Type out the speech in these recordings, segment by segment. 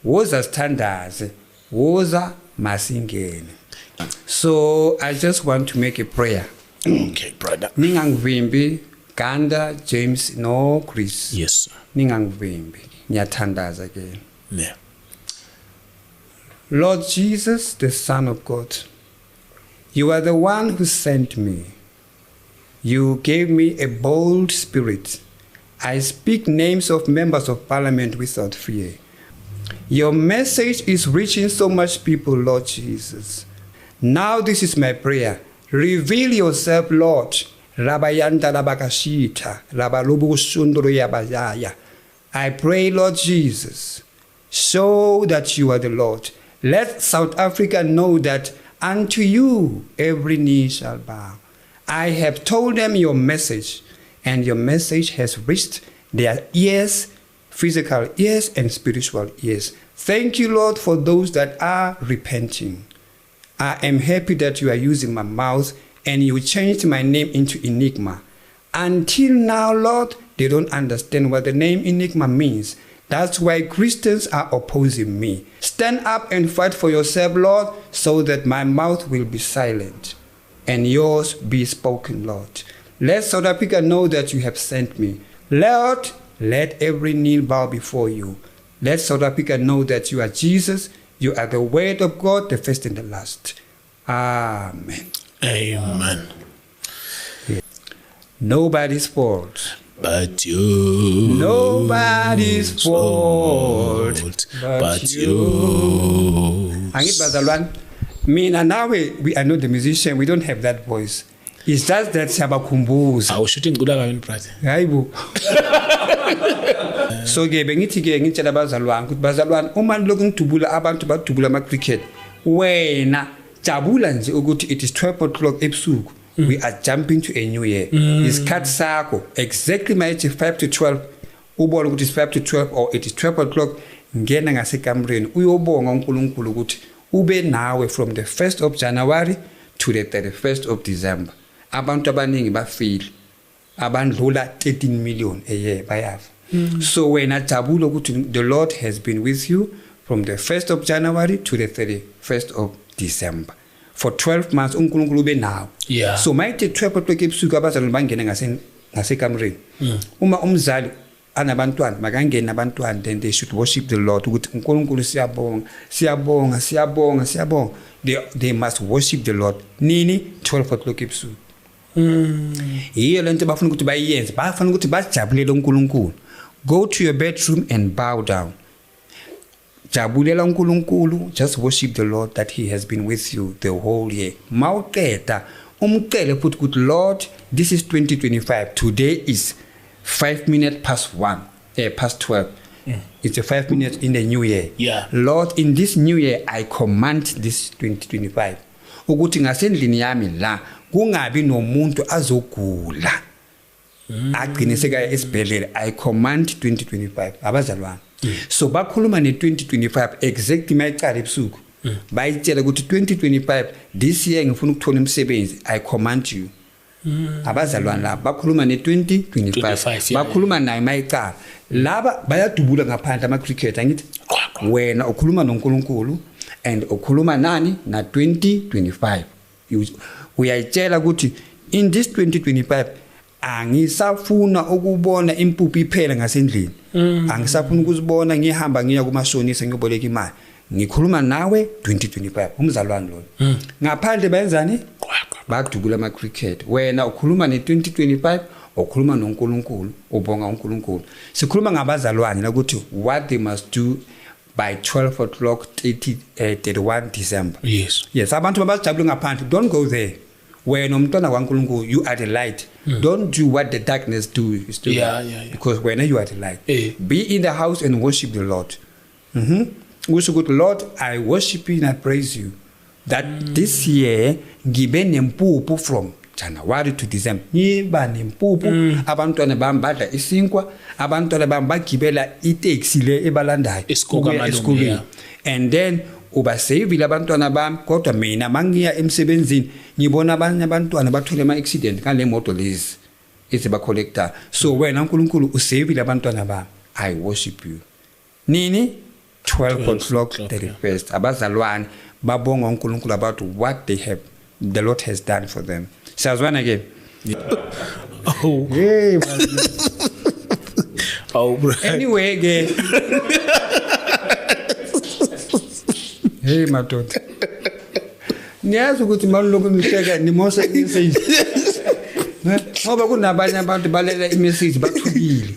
Woza sithandaze, woza masingene. So I just want to make a prayer. Okay, brother. Ningangivimbi, Ganda, James, no Chris. Yes, sir. Ningangivimbi. Ngiyathandaza ke. Yeah. Lord Jesus, the Son of God, you are the one who sent me. You gave me a bold spirit. I speak names of members of parliament without fear. Your message is reaching so much people, Lord Jesus. Now this is my prayer. Reveal yourself, Lord. Rabayanda rabakashita, rabalubushunduru yabayaya. I pray, Lord Jesus, show that you are the Lord. Let South Africa know that unto you every knee shall bow. I have told them your message, and your message has reached their ears, physical ears and spiritual ears. Thank you, Lord, for those that are repenting. I am happy that you are using my mouth and you changed my name into Enigma. Until now, Lord, they don't understand what the name Enigma means. That's why Christians are opposing me. Stand up and fight for yourself, Lord, so that my mouth will be silent and yours be spoken, Lord. Let South Africa know that you have sent me. Lord, let every knee bow before you. Let South Africa know that you are Jesus. You are the Word of God, the first and the last. Amen. Amen. Yeah. Nobody's fault but you. Nobody's fault but you. Angithi bazalwane, mina nawe, we are not the musician, we don't have that voice. It's just that siyabakhumbuza. Awusho ngicula kabi, brother. Hayibo. So ke bengithi ke ngitshela abazalwane ukuthi bazalwane, uma lokhu ngidubula abantu badubula ama cricket, wena jabula nje ukuthi it is 12 o'clock ebusuku. We are jumping to a new year. Isikhathi sakho exactly mayithi 5 to 12, ubone ukuthi it's 5 to 12 or it is 12 o'clock, ngena ngasekamreni uyobonga uNkulunkulu ukuthi ube nawe from the 1st of January to the 31st of December. Abantu abaningi bafile, abandlula 13 million a year bayafa. So wena jabula ukuthi the Lord has been with you from the 1st of January to the 31st of December. For 12 months uNkulunkulu ube nawe. So mayithi 12 o'clock ebusuku abazalwane bangene ngasekamreni. Uma umzali anabantwana makangene abantwana, then they should worship the Lord ukuthi uNkulunkulu siyabonga, siyabonga, siyabonga, siyabonga. They must worship the Lord nini? 12 o'clock ebusuku. Yiyo lento bafuna ukuthi bayiyenze, bafuna ukuthi bajabulele uNkulunkulu. Go to your bedroom and bow down. Jabulela uNkulunkulu, just worship the Lord that he has been with you the whole year. Mawuqeda umcele futhi ukuthi Lord, this is 2025. Today is 5 minutes past 1, past 12. It's a 5 minutes in the new year. Lord, in this new year I command this 2025 ukuthi ngasendlini yami la kungabi nomuntu azogula agcine sekaya esibhedlela. I command 2025 abazalwane. So bakhuluma ne-2025 exactly mayicala ebusuku, bayitshela ukuthi 2025 this year ngifuna ukuthola umsebenzi, I command you. Abazalwane laba bakhuluma ne-2025, bakhuluma naye mayicala. Laba bayadubula ngaphandle ama-cricket, angithi wena ukhuluma noNkulunkulu and ukhuluma nani na 2025. Uyayitshela ukuthi in this 2025 angisafuna ukubona impuphu iphela ngasendlini, angisafuna ukuzibona ngihamba ngiya kumashonisa ngiyoboleka imali. Ngikhuluma nawe 2025, umzalwane loyo. Ngaphandle bayenzani? Badubula ama cricket. Wena ukhuluma ne2025, ukhuluma noNkulunkulu, ubonga uNkulunkulu. Sikhuluma ngabazalwane ukuthi what they must do by 12 o'clock 31 December. Yes. Yes, abantu abajabule ngaphandle, don't go there. Wena umntwana kaNkulunkulu, you are the light. Don't do what the darkness do. Because when you are the light. Be in the house and worship the Lord. Usho ukuthi Lord, I worship you and I praise you. That this year ngibe nempuphu from January to December. Ngiba nempuphu, abantwana bami badla isinkwa, abantwana bami bagibela itaxi le ebalandayo esikolweni. And then ubasavile abantwana bami, kodwa mina mangiya emsebenzini ngibona abanye abantwana bathole ama accident ngale moto lezi eziba collector. So wena uNkulunkulu usavile abantwana bami, I worship you. Nini? 12 o'clock o'clock, 31st. Abazalwane babonga uNkulunkulu about what they have, the Lord has done for them. Siyazwana ke? Oh. Hey. Oh, bro. Anyway ke, hey madoda, niyazi ukuthi malokhu nihleka nimosha imessage. Ngoba kunabanye abantu balela imessage bathukile,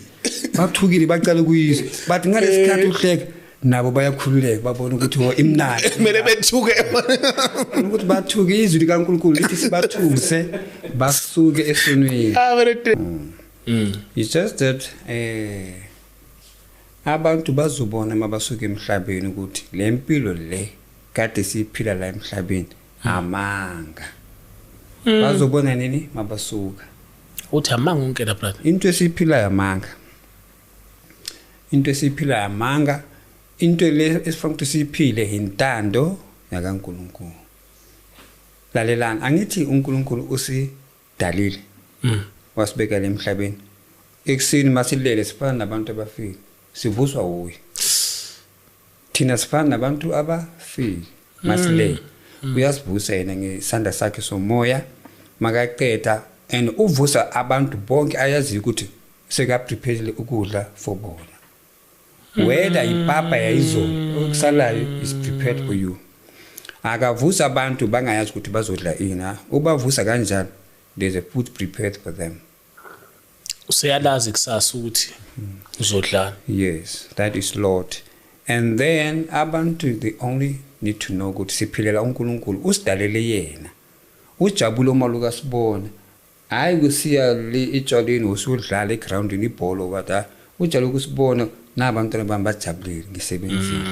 bathukile, bacala ukuyizwa, but ngalesikhathi uhleka nabo bayakhululeka, babona ukuthi oh, imnandi. Kumele bethuke. Ukuthi bathuke, izwi likaNkulunkulu lithi sibathuse basuke esonweni. Ah, but It's just that abantu bazobona mabasuka emhlabeni ukuthi le mpilo le kade siphila la emhlabeni amanga. Bazobona nini mabasuka? Uthi amanga onke la, brother. Into esiyiphilayo amanga, into esiyiphilayo amanga. Into le esifuna ukuthi siyiphile intando yakaNkulunkulu. Lalelani, angithi uNkulunkulu usidalile, wasibeka emhlabeni. Ekuseni masilele sifana nabantu abafile, sivuswa uye. Thina sifana nabantu abafile masilele, uyasivusa yena ngesandla sakhe somoya. Makaqeda and uvusa abantu bonke ayaziyo ukuthi seka-prepare ukudla for bona, whether ipapa yayizolo, okusalayo is prepared for you. Akavusa abantu bangayazi ukuthi bazodla ini. Ubavusa kanjani? There's a food prepared for them. Useyalazi kusasa ukuthi uzodlana. Yes, that is Lord. And then abantu, they only need to know ukuthi siphilela uNkulunkulu, usidalele yena. Ujabule uma lukasibona, hayi kusiya le etshaleni usudlala egroundini ibhola, but ujabule ukusibona nabantwana bami bajabulile, ngisebenzile,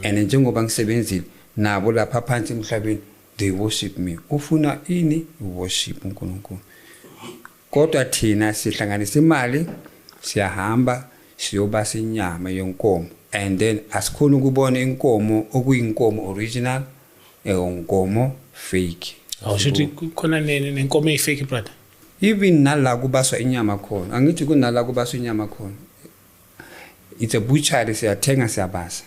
and njengoba ngisebenzile nabo lapha phansi emhlabeni, they worship me. Ufuna ini? Worship uNkulunkulu. Kodwa thina sihlanganisa imali, siyahamba siyobasa inyama yenkomo, and then asikhona ukubona inkomo okuyinkomo original, inkomo fake. Awusho ukuthi kukhona nenkomo eyifake, brother? Even nala kubaswa inyama khona, angithi kunala kubaswa inyama khona, it's a butchery, siyathenga, siyabasa.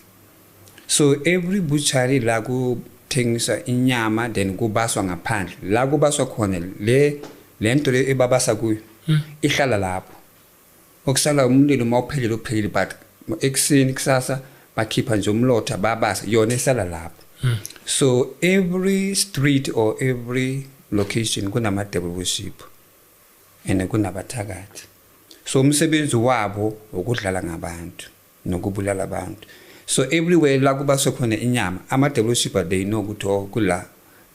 So every butchery la kuthengiswa inyama, then kubaswa ngaphandle, la kubaswa khona le lento le ebabasa kuyo ihlala lapho. Okusala umlilo mawuphelile, uphelile, but ekuseni kusasa bakhipha nje umlotha, babasa, yona isala lapho. So every street or every location kunama devil worship and kunabathakathi. So umsebenzi wabo ukudlala ngabantu nokubulala abantu. So everywhere la kubaswa khona inyama, ama devil worshipper, they know ukuthi oh, kula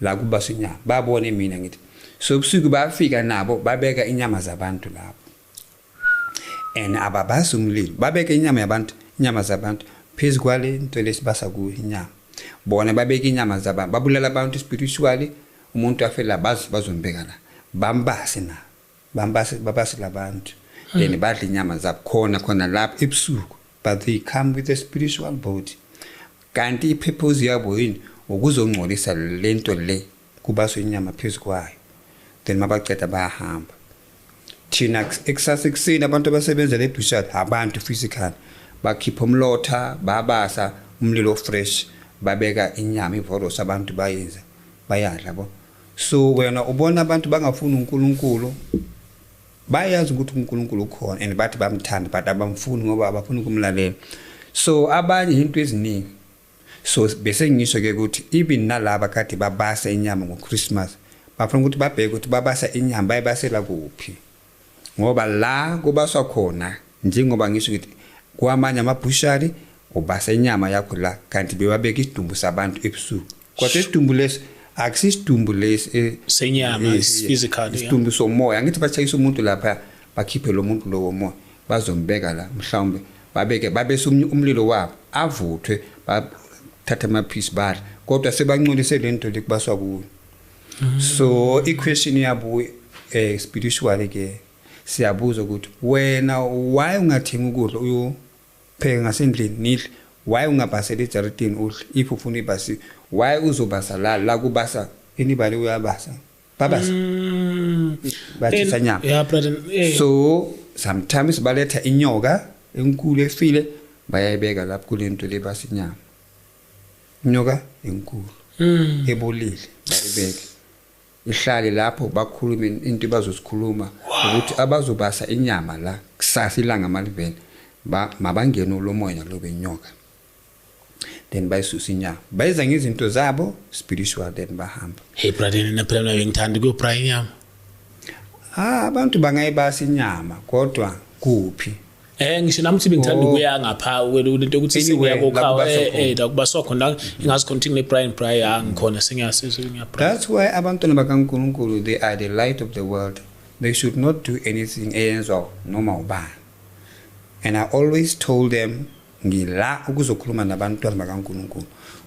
la kubaswa inyama, babone mina ngithi. So ebusuku bayafika nabo, babeka inyama zabantu lapho, and ababasi umlilo, babeka inyama yabantu, inyama zabantu phezu kwale nto lesibasa kuyo inyama. Bona babeka inyama zabantu, babulala abantu spiritually. Umuntu afela, bazi bazombeka la, bambase na bambase, babase labantu, then badla inyama zabo khona khona lapho ebusuku. But they come with a spiritual body, kanti ipurpose yabo yini? Ukuzongcolisa lento le kubaswe inyama phezu kwayo. Then mabaceda bayahamba. Thina ekusasa ekuseni abantu abasebenzela ebutchery, abantu physical, bakhipha umlotha, babasa umlilo fresh, babeka inyama ivoros, abantu bayenza, bayadla bo. So wena ubona abantu bangafuni uNkulunkulu, bayazi ukuthi uNkulunkulu ukhona and bathi bamthanda, but abamfuni ngoba abafuni ukumlalela. So abanye into eziningi. So bese ngisho ke ukuthi even nalaba kade babasa inyama ngoChristmas, bafuna ukuthi babheke ukuthi babasa inyama bayibasela kuphi, ngoba la kubaswa khona, njengoba ngisho ukuthi kwamanye amabutchery ubasa inyama yakho la, kanti bewabeka isidumbu sabantu ebusuku. Kodwa isidumbu lesi akusisidumbu lesi Senyama, is physical, yeah. Isidumbu somoya. Angithi bachayisa umuntu lapha, bakhiphe lo muntu lo womoya, bazombeka la, mhlawumbe babeke babese umlilo wabo avuthwe, bathatha amaphisi badla, kodwa sebancolise le nto lekubaswa kuyo. So i-question yabo spiritually ke, siyabuza ukuthi wena why ungathengi ukudla uyopheka ngasendlini nidle? Why ungabaseli ejaridini udle if ufuna ibasi? Why uzobasa la la kubasa anybody uyabasa, babasa, bathisa nyama? Yeah, brother. So sometimes baletha inyoka enkulu efile, bayayibeka lapho kule nto le basinyama. Inyoka enkulu ebolile bayibeke ihlale lapho, bakhulume into bazozikhuluma ukuthi abazobasa inyama la kusasa ilanga malivele mabangene lo moya lo benyoka, then bayisusa inyama, bayenza ngezinto zabo spiritual, then bahamba. Hey brother, nina phela mina bengithanda ukuyobraya inyama. Ah, abantu bangayibasa inyama, kodwa kuphi? Ngisho nami ukuthi bengithanda Oh. ukuya ngapha lento ukuthi Anywhere, sengiya kokhawa la kubaswa khona. La kubaswa khona, ingazi khona ukuthi ngine braai braai angikhona sengiyasizwa ngiyabraai. That's why abantwana bakaNkulunkulu, they are the light of the world. They should not do anything eyenzwa noma ubani. And I always told them, ngila ukuzokhuluma nabantwana bakaNkulunkulu,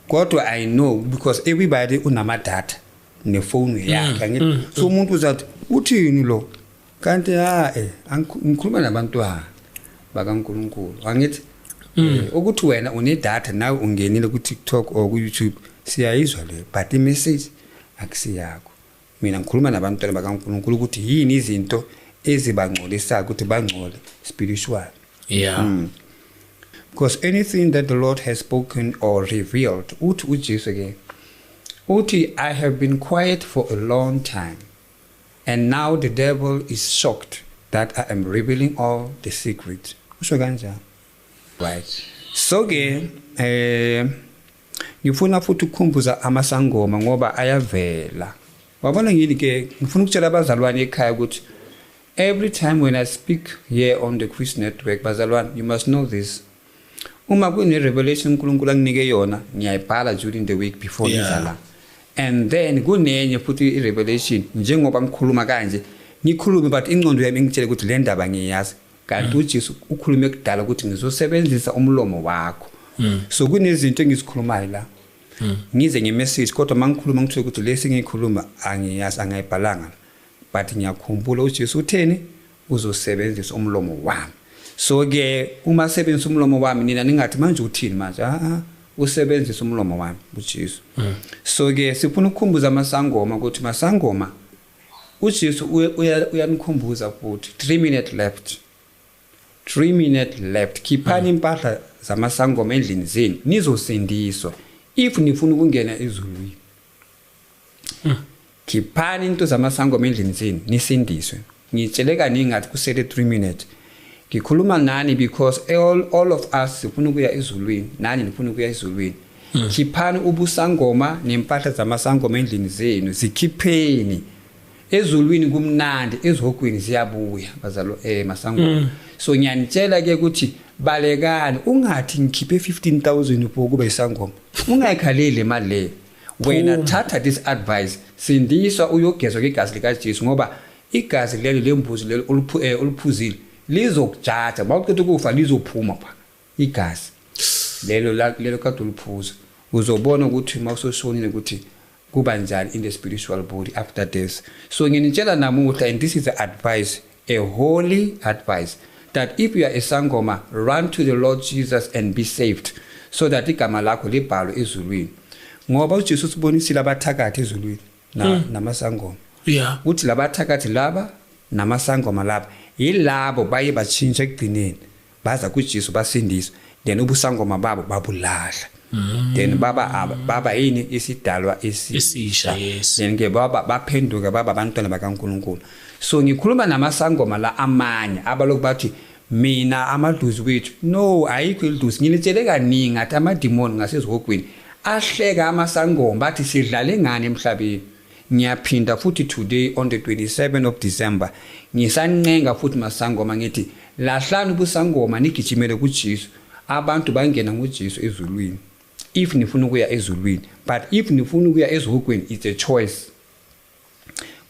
kodwa I know because everybody unama-data nefoni yakhe, angithi? So umuntu uzathi uthini lo kanti? Ha, ngikhuluma nabantwana bakaNkulunkulu, angithi? Ukuthi wena unedatha nawe ungenile ku-TikTok or ku-YouTube, siyayizwa leyo, but i-message akusiyakho. Mina ngikhuluma nabantwana bakaNkulunkulu ukuthi yini izinto ezibangcolisayo ukuthi bangcole spiritual. Because anything that the Lord has spoken or revealed, uthi uJesu ke, uthi, "I have been quiet for a long time, and now the devil is shocked that I am revealing all the secrets." Usho kanjani, right? So ke ngifuna futhi ukukhumbuza amasangoma ngoba ayavela, wabona ngini ke. Ngifuna ukutshela abazalwane ekhaya ukuthi every time when I speak here on the Chris Network, bazalwane, you must know this: uma kune revelation uNkulunkulu anginike yona, ngiyayibhala during the week before ngiza la. And then kunenye futhi i-revelation, njengoba ngikhuluma kanje, ngikhulume but ingqondo yami ingitshele ukuthi le ndaba ngiyazi, kanti uJesu ukhulume kudala ukuthi ngizosebenzisa umlomo wakho. So kunezinto engizikhulumayo la, ngize nge-message, kodwa mangikhuluma ngithola ukuthi lesi ngikhuluma angiyazi, angayibhalanga, but ngiyakhumbula uJesu utheni, uzosebenzisa umlomo wami. So ke uma sebenzisa umlomo wami, nina ningathi manje uthini manje? Ah, usebenzisa umlomo wami uJesu. So ke sifuna ukukhumbuza amasangoma ukuthi masangoma, uJesu uyanikhumbuza futhi, 3 minutes left, 3 minutes left. Khiphani impahla zamasangoma endlini zenu, nizosindiswa. If nifuna ukungena ezulwini, khiphani into zamasangoma endlini zenu, nisindiswe. Ngitshele kaningi ngathi kusele 3 minutes. Ngikhuluma nani because all of us sifuna ukuya ezulwini, nani nifuna ukuya ezulwini. Khiphani ubusangoma nempahla zamasangoma endlini zenu, zikhipheni. Ezulwini kumnandi, ezihogweni ziyabuya bazalo masangoma. So ngiyanitshela ke ukuthi balekani. Ungathi ngikhiphe 15,000 for kuba isangoma, ungayikhaleli imali leyo wena. Phuma. Thatha this advice, sindiswa, uyogezwa ngegazi likaJesu, ngoba igazi lelo lembuzi lelo oluphuzile lizokujaja mawuqeda ukufa, lizophuma pha igazi lelo lelo kade uliphuza. Uzobona ukuthi mawusoshonile ukuthi kuba njani in the spiritual body after death. So nginitshela namuhla, and this is the advice, a holy advice, that if you are a sangoma, run to the Lord Jesus and be saved, so that igama lakho libhalwe ezulwini, ngoba uJesu usibonisile abathakathi ezulwini namasangoma. Uthi labathakathi laba namasangoma laba yilabo baye batshintsha ekugcineni, baza kuJesu, basindiswa, then ubusangoma babo babulahla, then baba yini? Isidalwa Esisha, yes. Then ke baba baphenduka, baba abantwana bakaNkulunkulu. So ngikhuluma namasangoma la amanye abaloku bathi mina amadlozi wethu. No, ayikho idlozi. Nginitshele kaningi ngathi amadimoni ngasezihogweni ahleka amasangoma, bathi sidlale ngani emhlabeni. Ngiyaphinda futhi today on the 27 of December, ngisancenga futhi masangoma, ngithi lahlani ubusangoma, nigijimele kuJesu. Abantu bangena nguJesu ezulwini if nifuna ukuya ezulwini, but if nifuna ukuya ezihogweni, it's a choice.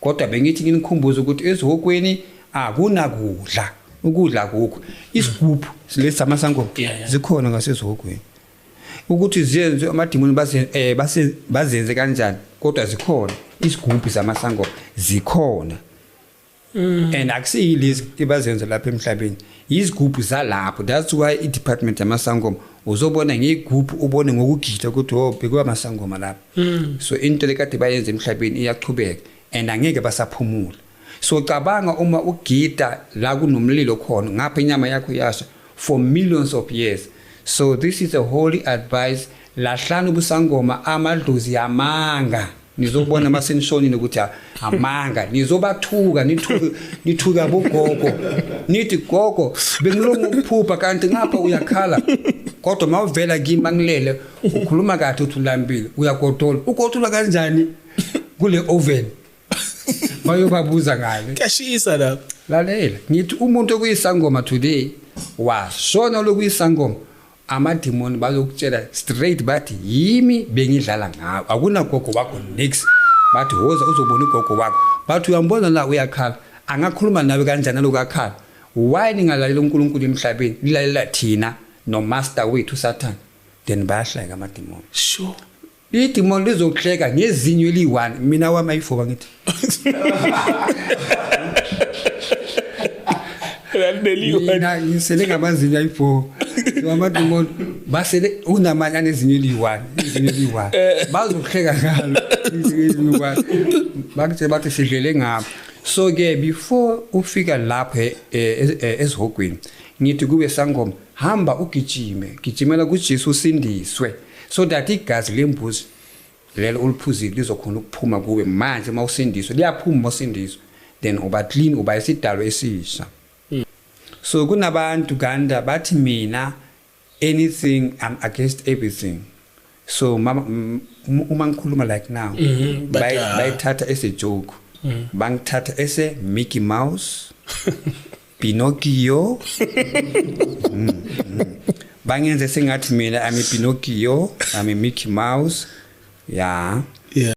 Kodwa bengithi nginikhumbuze ukuthi ezihogweni akunakudla, ukudla akukho. Isigubhu lesi samasangoma zikhona ngasezihogweni, ukuthi ziyenze amadimoni base bazenze kanjani, kodwa zikhona isigubhu zamasangoma, zikhona. And akusiyilezi ebazenza lapha emhlabeni, izigubhu zalapho. That's why i-department yamasangoma uzobona ngegubhu, ubone ngokugida ukuthi oh, bekuba amasangoma lapha. So into lekade bayenza emhlabeni iyachubeka and angeke basaphumula. So cabanga uma ugida la kunomlilo khona ngapha, inyama yakho yasha for millions of years. So this is a holy advice. Lahlani ubusangoma, amadlozi amanga. Nizobona masenishonile ukuthi amanga, nizobathuka, nithuka nithuka bogogo, nithi gogo bengilonga ukuphupha kanti ngapha uyakhala, kodwa mawuvela kimi mangilele ukhuluma kahle uthi ulambile, uyagodola. Ugodola kanjani kule oven? Bayobabuza ngale. Kuyashisa lapho. Lalela, ngithi umuntu okuyisangoma today washona lokuyisangoma, amadimoni bazokutshela straight bathi yimi bengidlala ngawe, akunagogo wakho nix. Bathi woza uzobona ugogo wakho, bathi uyambona la uyakhala, angakhuluma nawe kanjani aloku akhala? Why ningalalela uNkulunkulu emhlabeni, nilalela thina no-master wethu uSathane? Then bayahleka amadimoni. Sure. Idimoni lizokuhleka ngezinyo eliyi-one, mina wami ayi-four ngithi. Mina ngisele ngamazinyo ayi-4, amadimoni basele unamanye anezinyo eliyi-one, izinyo eliyi-one bazokuhleka ngalo izinyo eliyi-one, bakutshela bathi sidlele ngapho. So-ke before ufika lapho esihogweni, ngithi kube sangoma, hamba ugijime, gijimela kuJesu usindiswe, so that igazi lembuzi lelo uliphuzile lizokhona ukuphuma kuwe manje. Uma usindiswe liyaphuma, uma usindiswe then uba clean, uba isidalo esisha. So kunabantu ganda bathi mina anything, I'm against everything. So mama, uma ngikhuluma like now, But, bayithatha as a joke, bangithatha as a Mickey Mouse, Pinocchio. Bangenze sengathi mina I'm a Pinocchio, I'm a Mickey Mouse, yeah.